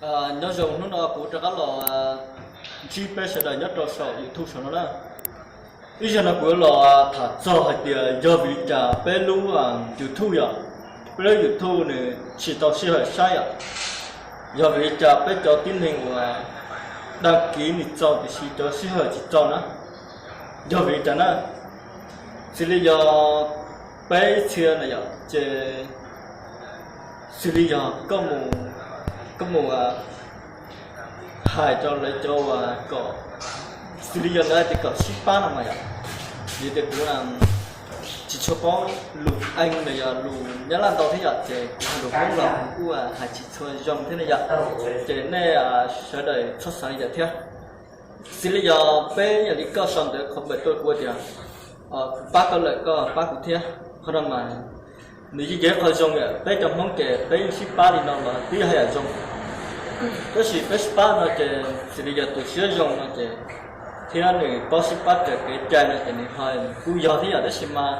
Nyob zoo, hnub no kuv rov qab los ntsib peb sawv daws nyob rau saum YouTube saum no na. Ib zaug no kuv los tham txog hais tias yog vim li cas peb lub YouTube yom, peb lub YouTube nws tsis tau sij hawm saib yom. Yog vim li cas peb cov tib neeg uas dag kiv nws txaus tiam sis cov sij hawm tsis txaus na? Yog vim li cas na? Xws li yog peb ib txhia na yom, ces xws li yog koj mus, koj mus hais rau lawv cov uas kom, xws li yog lawv hais tias kom sib pab no mas yom, vim tias kuv tsis tshua paub lus Ees los yog lus Nyab Laj ntau thiab yom, ces kuv hais lus Hmoob los kuv kuj hais tsis tshua zoo thiab ne yom, ces nej sawv daws txhob xav li cas thiab. Xws li yog peb yog li koj sau ntawv comment tuaj kuv tias kuv pab koj lawm koj pab kuv thiab, qhov no mas nws yeej yog ib qho zoo yom, peb cov Hmoob ces peb yeej sib pab li no los twb yog haj yam zoo. Tab sis peb sib pab no ces xws li yog tus siab zoo no ces thiab nws paub sib pab raws kev cai no ces nws ho kuj yog thiab yom, tab sis mas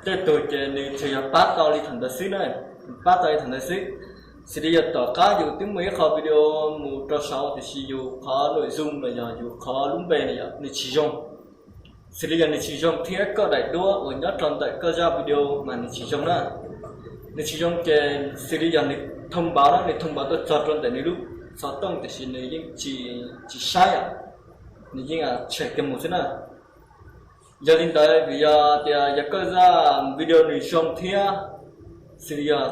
tej tug ces nws tsuas yog pab tau li thaum ntawd xwb na, pab tau li thaum ntawd xwb. Xws li yog tom qab yus twb muaj ib qho video mus rau saud tiam sis yus qhov nội dung los yog yus qhov lub npe na yom nws tsis zoo. Xws li yog nws tsis zoo thiab koj daim duab uas nyob rau ntawm koj zaj video mas nws tsis zoo na, nws tsis zoo ces xws li yog nws thông báo na, nws thông báo tuaj txog rau ntawm nws lub xov tooj tiam sis nws yeej tsis saib, nws yeej tshem kiag mus xwb na. Yog li ntawd vim yog tias yog koj zaj video nws zoo thiab xws li yog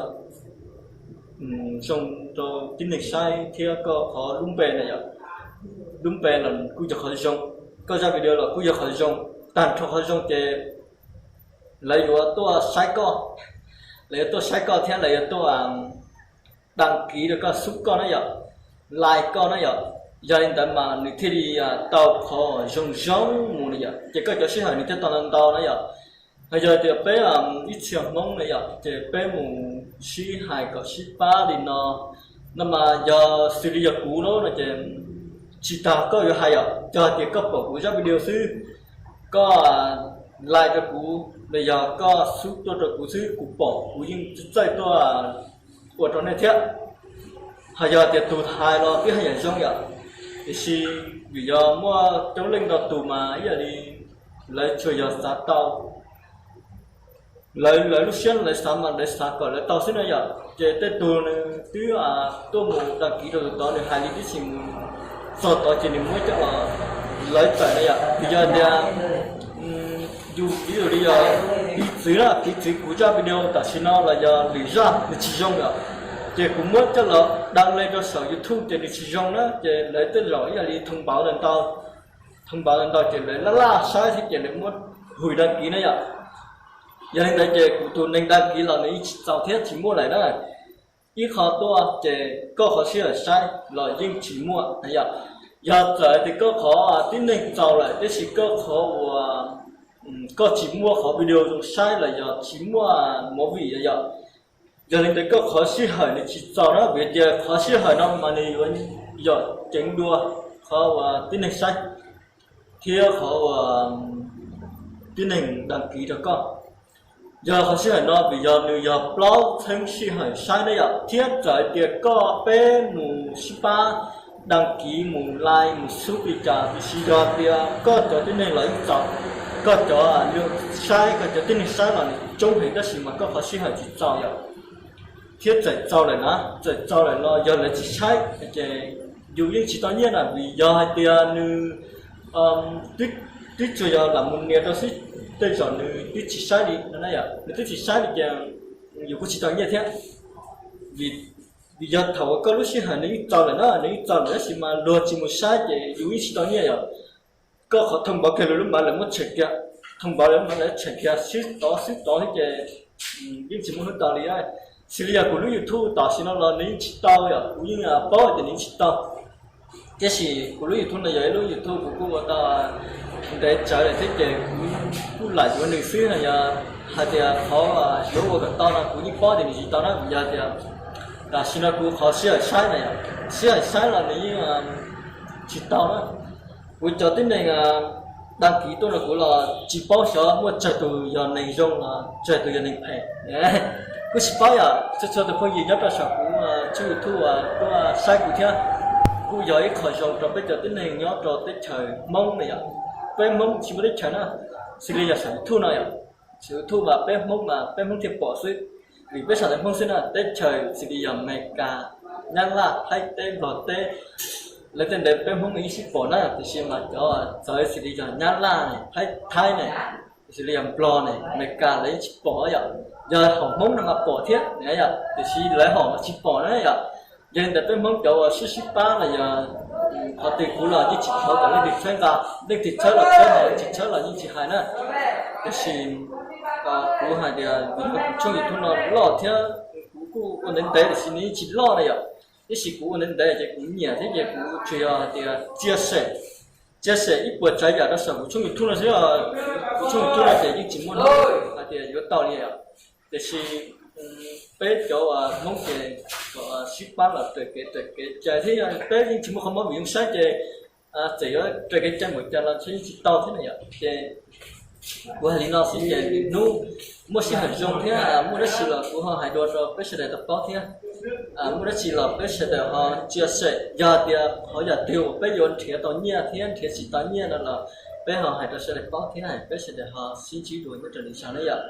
zoo rau tib neeg saib thiab koj qhov lub npe na yom, lub npe los kuj yog qhov zoo, koj zaj video los kuj yog qhov zoo, tag nrho qhov zoo ces lawv yuav tuaj saib koj, lawv yuav tuaj saib koj thiab lawv yuav tuaj đăng ký rau koj, sub koj na yom, like koj na yom. Yog li ntawd mas nws thiaj li tau qhov zoo zoo mus na yom, ces koj cov sij hawm nws thiaj tau ntau ntau na yom. Ho yog tias peb ib txhia Hmoob na yom, ces peb mus sib hais kom sib pab li no, no mas yog xws li yog kuv lawm no ces tsis tas koj yuav hais yom, yog tias koj pom kuv zaj video xwb, koj like rau kuv los yog koj sub tuaj rau kuv xwb, kuv pom kuv yeej txawj tuaj ua rau nej thiab. Ho yog tias tus hais los twb haj yam zoo yom, tiam sis vim yog muaj coob leej ntau tus mas ib yam li lawv tsuas yog xav tau, lawv lawv lub siab lawv xav mas lawv xav kom lawv tau xwb na yom. Ces tej tug nws twb tuaj mus đăng ký rau tus tod, nws hais li tib si mus txog tod ces nws muab coj los lawv tawm na yom. Vim yog tias yus vis dus li yog piv txwv na, piv txwv kuv zaj video tam sim no los yog lwm zaj nws tsis zoo yom, ces kuv muab coj los đăng lên rau saum YouTube ces nws tsis zoo na, ces lawv tej zaum ib yam li thông báo ntau ntau, thông báo ntau ntau ces lawv laj laj saib thiab ces lawv muab hwm đăng ký na yom. Yog li ntawd ces kuv tus neeg đăng ký los nws yeej tsis txaus thiab tsis muaj lawm na. Ib qho tuaj ces koj qhov sij hawm saib los yeej tsis muaj na yom. Yog txawm tias koj qhov tib neeg txaus lawm tab sis koj qhov uas koj tsis muaj qhov video zoo saib los yog tsis muaj movie yom. Yog li ntawd koj qhov sij hawm nws tsis txaus na, vim tias qhov sij hawm no mas nws yuav yom ceev dua qhov uas tib neeg saib thiab qhov uas tib neeg đăng ký rau koj. Yog qhov sij hawm no vim yog nws yog plaub txheeb sij hawm saib na yom, thiab txawm tias koj peb mus sib pab đăng ký mus like mus sub li cas, tiam sis yog tias koj cov tib neeg los yeej txaus, koj cov saib, koj cov tib neeg saib los nws coob heev tab sis mas koj qhov sij hawm tsis txaus yom. Thiab txawm txaus lawm na, txawm txaus lawm los yog lawv tsis saib ces yus yeej tsis tau nyiaj na, vim yog hais tias nws twb tsuas yog lam mus nias rau xwb, tej zaum nws twb tsis saib li no na yom, nws twb tsis saib li ces yus kuj tsis tau nyiaj thiab. Vim, vim yog thaum uas koj lub sij hawm nws yeej txaus lawm na, nws yeej txaus lawm tab sis mas luag tsis mus saib ces yus yeej tsis tau nyiaj yom. Koj qhov thông báo kiag lawv lub mas lawv muab tshem kiag, thông báo lawv lub mas lawv tshem kiag, sib tov sib tov thiab ces yeej tsis muaj hnub tau li. Xws li yog kuv lub YouTube tam sim no los nws yeej tsis tau yom, kuv yeej paub tias nws yeej tsis tau. Tiam sis kuv lub YouTube no yog ib lub YouTube kuv kuj ua tau ntev tsawv lawm thiab ces kuv kuj lam yuav nws xwb no, yog hais tias qhov yuav ua kom tau no kuv yeej paub tias nws tsis tau na, vim yog tias tam sim no kuv qhov sij hawm saib na, sij hawm saib los nws yeej tsis tau na. Kuv cov tib neeg đăng ký tuaj rau kuv los tsis paub xyov muaj tsawg tus yog neeg zoo los tsawg tus yog neeg phem. Kuv tsis paub yom, txhua txhua tus phooj ywg nyob rau saum kuv tshooj YouTube tuaj saib kuv thiab, kuj yog ib qho zoo rau peb cov tib neeg nyob rau teb chaws Hmoob na yom. Peb Hmoob tsis muaj teb chaws na, xws li yog saum YouTube no yom, saum YouTube mas peb Hmoob mas peb Hmoob thiaj pom xwb, vim peb sawv daws Hmoob xwb na. Teb chaws xws li yog Amelikas, Nyab Laj, Thaib teb, Nplog teb, lawv tej ntawd peb Hmoob yeej sib pom na, tiam sis mas cov txawv xws li yog Nyab Laj ne, Thaib ne, xws li yog Nplog ne, Amelikas lawv yeej tsis pom yom. Yog hom Hmoob no mas pom thiab yom, tiam sis lawv hom mas tsis pom na yom. Yog li ntawd peb Hmoob cov uas sib sib pab los yog qhov twg kuv los yeej tsis thov kom leej twg txhawb nqa, leej twg txhawb los txhawb, tsis txhawb los yeej tsis hais na. Tiam sis kuv hais tias vim yog kuv tshooj YouTube no loj thiab, kuv kuj ua ntev ntev tiam sis nws yeej tsis loj na yom. Tiam sis kuv ua ntev ntev ces kuv nyiam thiab ces kuv tsuas yog hais tias tsia xem, tsia xem ib puas tsav yam rau saum kuv tshooj YouTube no xwb os. Kuv tshooj YouTube no ces yeej tsis muaj hais tias yuav tau li os. Tiam sis peb cov Hmoob ces kom sib pab los raws kev raws kev cai thiab, peb yeej tsis muaj qhov mob vim yeej saib ces txawm yuav raws kev cai npaum cas los yeej tsis tau thiab na yom. Ces kuv hais li no xwb ces hnub muaj sij hawm zoo thiab muaj dab tsi los kuv ho hais dua rau peb sawv daws tau paub thiab. Muaj dab tsi los peb sawv daws ho tsia xem, yog tias qhov yam twg uas peb yuav nrhiav tau nyiaj thiab nrhiav tsis tau nyiaj no los peb ho hais rau sawv daws paub thiab, peb sawv daws ho sib ntsib dua nyob rau lwm zaus na yom.